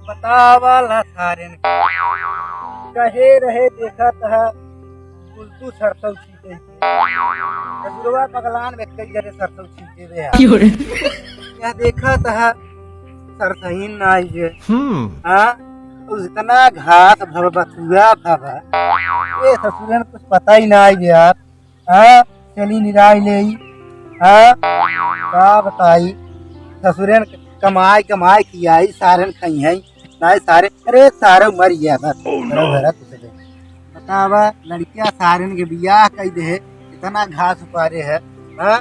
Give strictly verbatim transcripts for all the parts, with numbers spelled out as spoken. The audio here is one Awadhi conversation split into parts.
बतावा ला सारेन के। कहे रहे देखत ह, कुल तू सरसों छीटे के। ससुरवा बगलान में कई जरे सरसों छीटे रहे। क्यों रे? यह देखत ह, सरसहीन ना आई है। हम्म। हाँ? उस इतना घास भव बथुआ भव। ये ससुरन कुछ पता ही ना आई यार। हाँ, चली निराई लेई। हाँ, का बताई, ससुरेन कमाई, कमाई कियाई, सारेन खइहैं, नाहीं सारे, अरे, सारे मर गया बस। Oh, no। घरा, घरा कुछ दे। बतावा, लड़किया सारेन के बियाह कई दे, इतना घास उपारे है, हाँ?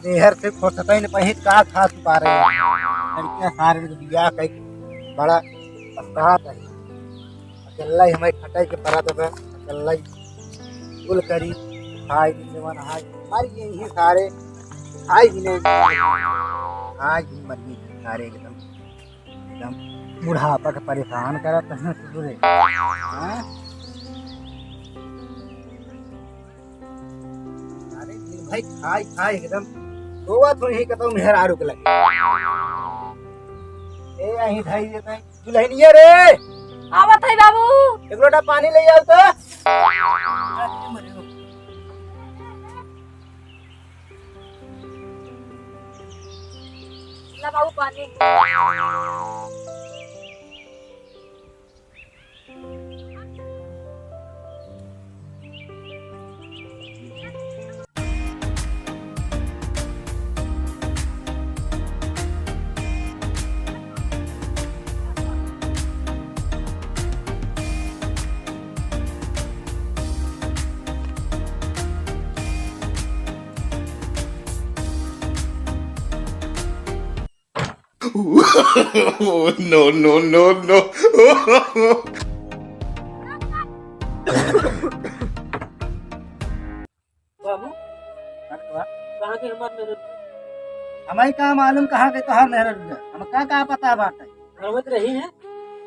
देहर से फुर्सत ही न पही, का घास उपारे है? लड़किया सारेन के बियाह कई, बड़ा पछतात है। अकेल्ला ही हमें खटाई के परा देबे, अकेल्ला ही कुल करी, खाई दिन जवन हाय, मर गए ही सारे, खाई दिन, खाई दिन मर गए सारे एकदम, एकदम बुढ़ापा के परेशान करत हैं ससुरे। हाँ? अरे दिन भाई खाई, खाई एकदम रोवत हो ही कतौ मेहरारू के लगे। ए, यहीं धई देते हैं। दुल्हनिया रे, आवत है बाबू। एक लोटा पानी ले आओ तो। ला बाबू पानी। No, no, no, no। बाबू, कहाँ के हमार मेहरारू? हमाई का मालूम कहाँ के तोहार मेहरारू है? हमका का पता बाटे? घर में तो रही है।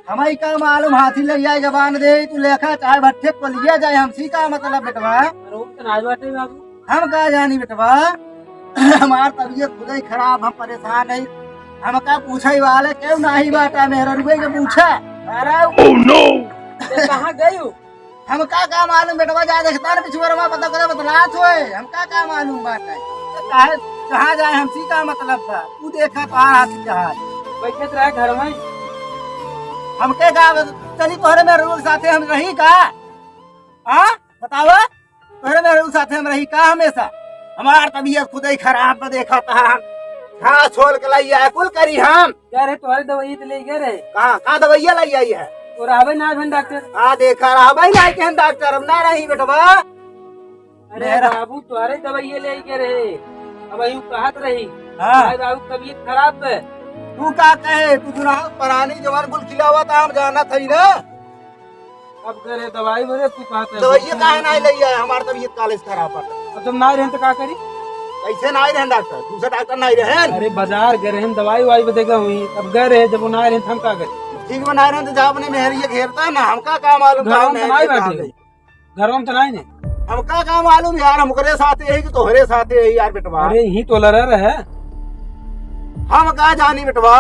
हमाई का मालूम हाथी लग जाए जबान दे, तू लेखा चाहे भट्ठे को लिया जाए, हमसी का मतलब बेटवा? घर में तो नाई बाटे बाबू। हम का जानी बेटवा, हमार तबीयत खुद ही खराब, हम परेशान है। हमका पूछे वाले केहू नाही बाटा, मेहररुए के पूछा। अरे Oh no! ते कहाँ गयू? हमका का मालूम बेटवा, जा देखता न पिछुअरवा पता करे बतलात होए, हमका का मालूम बाटे। काहे, कहाँ जाए, हमसी का मतलब बा? तू देखा तोहार हाथ के हाल। बैठत रहे घर में। हमके का, चली तोहरे मेहररुआ के साथे हम रही का? हाँ? बतावा। तोहरे मेहररुआ के साथे हम रही का हमेशा? हमार तबीयत खुद ही खराब बा, देखा तहा हम घास छोल के लाई आए, कुल करी हम। क्या रे, तोहरे दवाई तो ले गए रहे? कहाँ, कहाँ दवाइया लाई आई है? और आवे ना भेन डॉक्टर। हाँ, देखा, आवे ना के हम डॉक्टर, अब ना रही बेटवा। अरे मेरा बाबू, तोहरे दवाइया ले गए रहे, अब यूं कहत रही। हाँ। भाई बाबू, तबीयत खराब है। तू का कहे, तू दुना परानी जवान कुल खिलावा था, हम जाना था ही ना। अब करे दवाई बरे तू कहत है। दवाइया काहे नाहीं लई आए? हमार तबीयत काले से खराब बा। अब जब नाहीं रहेन तो का करी? कैसे नाहीं रहेन डॉक्टर? दूसरा डॉक्टर नाहीं रहेन? अरे बाजार गए रहेन, दवाई वाई बदे गए हुई, अब गए रहे, जब वो नाहीं रहेन तो हम का करी? ठीक बा, नाहीं रहेन तो जा अपने मेहरिया घेरता ना, हमका का मालूम घर का में तो मेहरिया नाहीं का बैठे। है। घर में तो नाहीं ने। हमका का मालूम यार, हम ओकरे साथे ही कि तोहरे साथे ही यार बेटवा। अरे यहीं तो लड़ा रहे। हम का जानी बेटवा।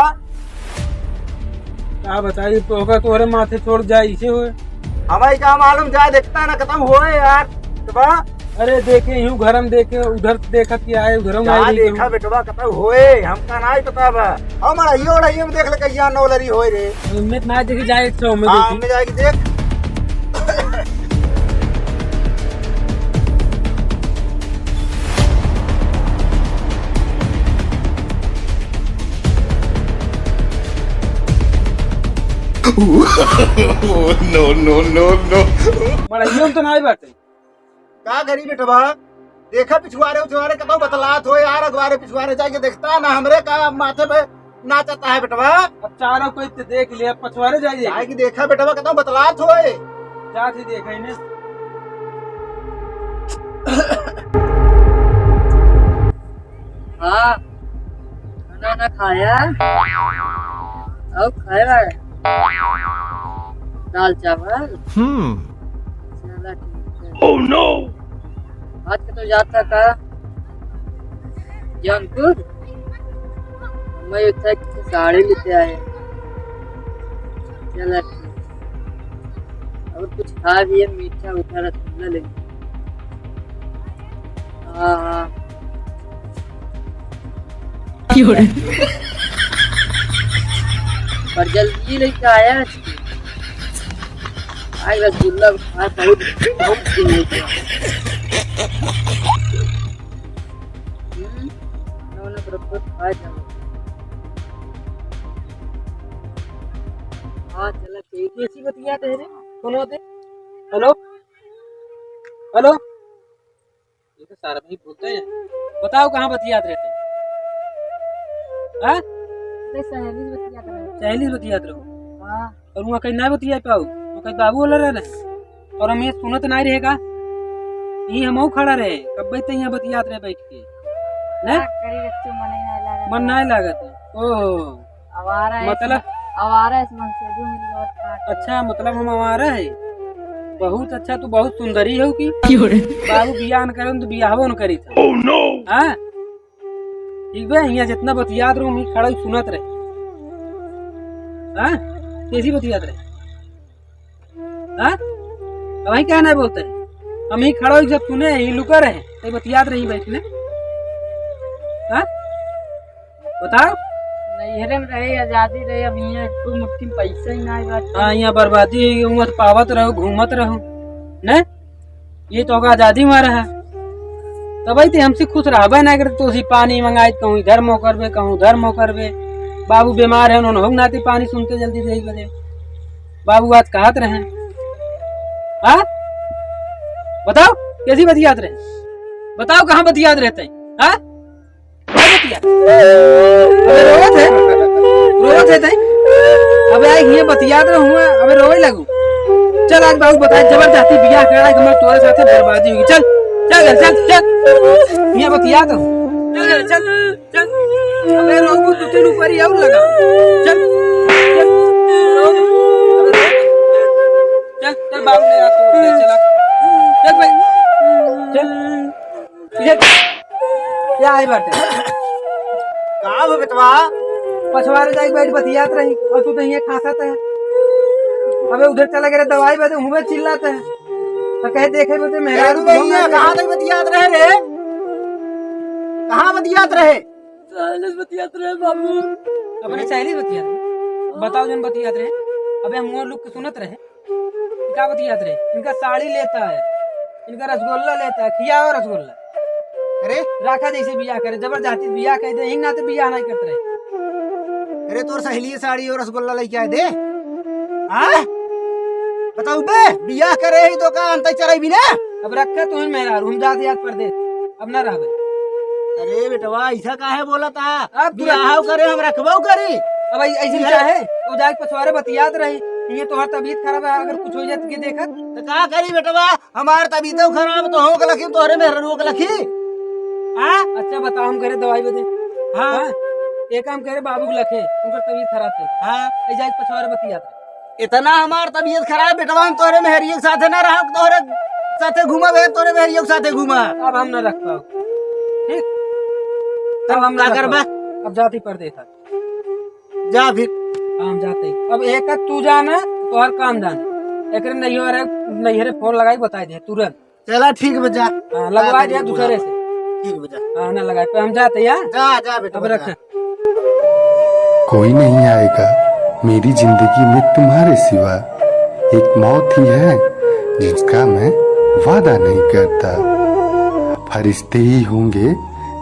का बताई, तो होगा तोहरे माथे छोड़ जाए, इसे होए। हमारी का मालूम, जा देखता ना, खत्म होए यार, बेटवा। अरे देखे, यूं घर में देखे, उधर देखा कि आए, उधर में जा आए, देखा कहूँ। बेटवा, खत्म होए, हमका ना ही पता बा। हम अढ़ाई, अढ़ाई में देख ले, कहिया नौ लरी होए रे। उम्मीद ना देखी जाए, एक सौ में हाँ, देखी। हमने जाके देख। No, no, no, no। मड़इयों में तो नाहीं बाटे। का करी बेटवा? देखा पिछुआरे उछुआरे कतौ बतलात हो यार, अगवारे पिछुआरे जाके देखता ना, हमरे का माथे पे नाचता है बेटवा। अब चारों कोई तो देख लिया, पछुआरे जाइए। जाए कि देखा बेटवा, कतौ बतलात होए। जात ही देखा इन्हें। हाँ, खाना ना खाया? अब खाया? दाल चावल? हम्म। चला ठीक है। Oh no! आज के तो जाता का जौनपुर, मैं एक ठे साड़ी लेते आए। चला ठीक। और कुछ खा लिए, मीठा उठा, रसगुल्ला ले। हाँ, हाँ। क्यों रे? पर जल्दी लेके आया है। आज रसगुल्ला खा, बहुत, बहुत दिन हो गया। हम्म, ना, ना, बराबर खा जाओ। हाँ, चला ठीक। कैसी बतियात है रे? कौन होते? हेलो? हेलो? ये तो सारा भाई बोलता है। बताओ, कहाँ बतियात रहते हैं? हाँ? अरे, सहेली से बतियात रहे। सहेली से बतियात रहो? हाँ। और वहाँ कहीं ना बतिया पाओ, वहाँ कहीं बाबू वाला रहना है। और हम ये सुनत ना रहेगा, ये हम खड़ा रहे, कब तक यहाँ बतियात रहे बैठ के, ना? का करी बच्चों, मन ही ना लागत। मन ना लागत। ओहो। आवारा है मतलब? इसमें, आवारा है इसमें से जो मिल गया था। अच्छा, मतलब हम आवारा है। बहुत अच्छा, तू बहुत सुंदरी हो कि? क्यों रे? बाबू बियाह न करन तो बियाहबो न करी था। Oh no! हाँ? ठीक बा, यहाँ जितना बतियात रहो, हम ही खड़ा ही सुनत रहे। हाँ? कैसी बतियात रहे? हाँ? अब वहीं क्या ना बोलते हैं? हम ही खड़ा ही जब सुने, ही लुका रहे, तो बतियात रही बैठ में। हाँ? बताओ। नैहरे में रहे, आजादी रहे, अब यहाँ एक मुट्ठी में पैसा ही ना है बाटे। हाँ, यहाँ बर्बादी हुई, उमर पावत रहो, घूमत रहो, ने? ये तो होगा आजादी मारा है। तब आई ते हमसे खुश रहबे ना करते, तो उसी पानी मंगाई, कहूँ इधर मोकरबे, कहूँ उधर मोकरबे। बाबू बीमार है, उन्होंने हो नाते पानी सुनते जल्दी दे बजे। बाबू आज कहत रहे, हाँ? बताओ, कैसी बतियात रहे? बताओ, कहाँ बतियात रहते हैं? हाँ? अबे रोवत है? रोवत है तई? अबे आई हिये बतियात रहूँ, अबे रोवे लगू। चल आज बाबू बताए, जबरदस्ती बियाह कराए, हमर तोरे साथे बर्बादी होगी। चल, चल घर, चल, चल। हिये बतियात रहूँ। चल घर, चल, चल। अबे रोबू दो तीन ऊपर ही और लगा। चल, चल। रो, अबे रो। चल, चल बाबू ले आ तो, ले चला। चल भाई, चल। ये क्या है बाटे? का हो बेटवा? पछवारे जाके बैठ बतियात रही और तू तो ये खांसत है। अबे उधर चला गया दवाई बदे हुए चिल्लाते हैं। तो कहे देखे बदे मेहरारू अरे भैया, कहाँ तक बतियात रहे रे? कहाँ बतियात रहे? सहेली से बतियात रहे बाबू। अपने सहेली से बतियात रहे? बताओ जन बतियात रहे। अबे हम वो लोग के सुनत रहे। का बतियात रहे? इनका साड़ी लेता है, इनका रसगुल्ला लेता है, खियाओ रसगुल्ला। अरे? राखा जैसे बियाह करे, जबरदस्ती बियाह कह दे, हिंग नाते बियाह नहीं करते रहे। अरे तोर सहेली साड़ी और रसगुल्ला लेके आए दे। हाँ? बताऊ बे, बियाह करे ही तो का अंतर चढ़ाई भी ना? अब रखे तो हम मेहरारू, हम जाते याद परदेस, अब ना रहबे। अरे बेटवा, ऐसा काहे बोला था? अब तू बियाह करे, हम रखबो करी। अब ऐ-, ऐसे बियाह चाहे, वो जाके पछवारे बतियात रही, ये तोहार तबीयत खराब है, अगर कुछ हो जाए तो के देखत? तो का करी बेटवा, हमार तबीयतो खराब तो हो के लखी, तोहरे मेहररुओ के लखी। हाँ? अच्छा बताओ, हम करे दवाई बदे। हाँ। हाँ? ये काम करे बाबू के लखे, उनकर तबीयत खराब है। हाँ। ऐ जाके पछवारे बतियात रही। इतना हमार तबीयत खराब, बेटवा, हम तोहरे मेहरिया के साथे ना रहब, तोहरे साथे घूमब, है, तोहरे मेहरिया के साथे घूमब। अब हम ना रख पाओ। ठीक? तब अब हम ना का रख करबा? पाओ। अब जाती परदेस है। जा फिर। हम जाते ही। अब एक तू जाना, तोहर काम जाना। एकरे नैहरे, नैहरे फोन लगाई, बताई दे तुरंत। चला ठीक बा, जा। हाँ, लगवा दिया दूसरे से। ठीक बा, जा। हाँ, ना लगाए, पर हम जाते हैं, हाँ? जा, जा बेटा, अब रख। जा। कोई नहीं आएगा मेरी जिंदगी में तुम्हारे सिवा। एक मौत ही है जिसका मैं वादा नहीं करता। फरिश्ते ही होंगे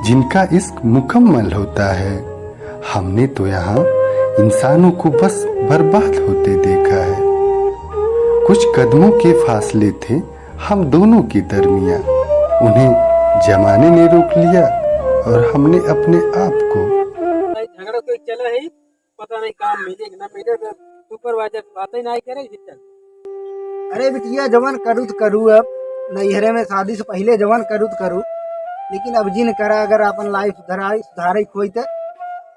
जिनका इश्क मुकम्मल होता है। हमने तो यहाँ इंसानों को बस बर्बाद होते देखा है। कुछ कदमों के फासले थे हम दोनों के दरमियां, उन्हें जमाने ने रोक लिया और हमने अपने आप को। भाई, झगड़ा तो चला ही, पता नहीं काम मिले कि ना मिले, सुपरवाइजर बात ही नहीं करे, इधर चल। अरे बिटिया, जवन करू त करू, अब नैहरे में शादी से पहले जवन करू त करू, लेकिन अब जिन करा, अगर अपन लाइफ सुधारे, सुधारे खोई त,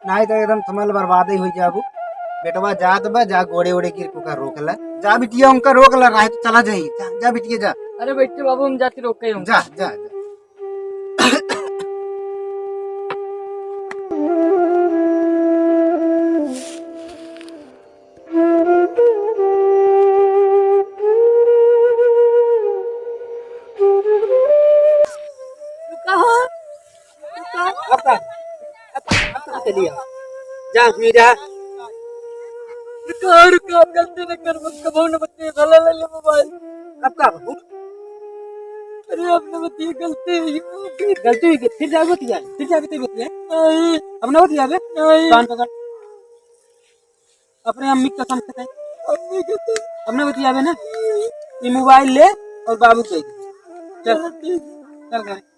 नाहीं त एकदम समझ बर्बादे हो जाबू। बेटवा जात बा, जा गोड़े ओड़े गिर के ओका रोक ला। जा बिटिया, उनका रोक ला, राह तो चला जाई। जा, जा बिटिया, जा। अरे बैठे बाबू, हम जाती रोक के हम। जा, जा, जा। अब का? अब, अब कहाँ चली आ? जा, हुई जा। रुका, रुका, अब गलती न कर, मत कबो न बतिया, भला ले ले मोबाइल। अब का बाबू? अरे, अब न बतिया, गलती हुई गई। गलती हुई गई, फिर जाबे बतिया, फिर जाबे तो बतिया। नहीं। अब न बतियाबे? नहीं। कान पकड़। अपने अम्मी के कसम से कहे। अम्मी के कसम। अब न बतियाबे ना? ये मोबाइल ले और बाबू के दे। चल। चल ठीक। चल घर।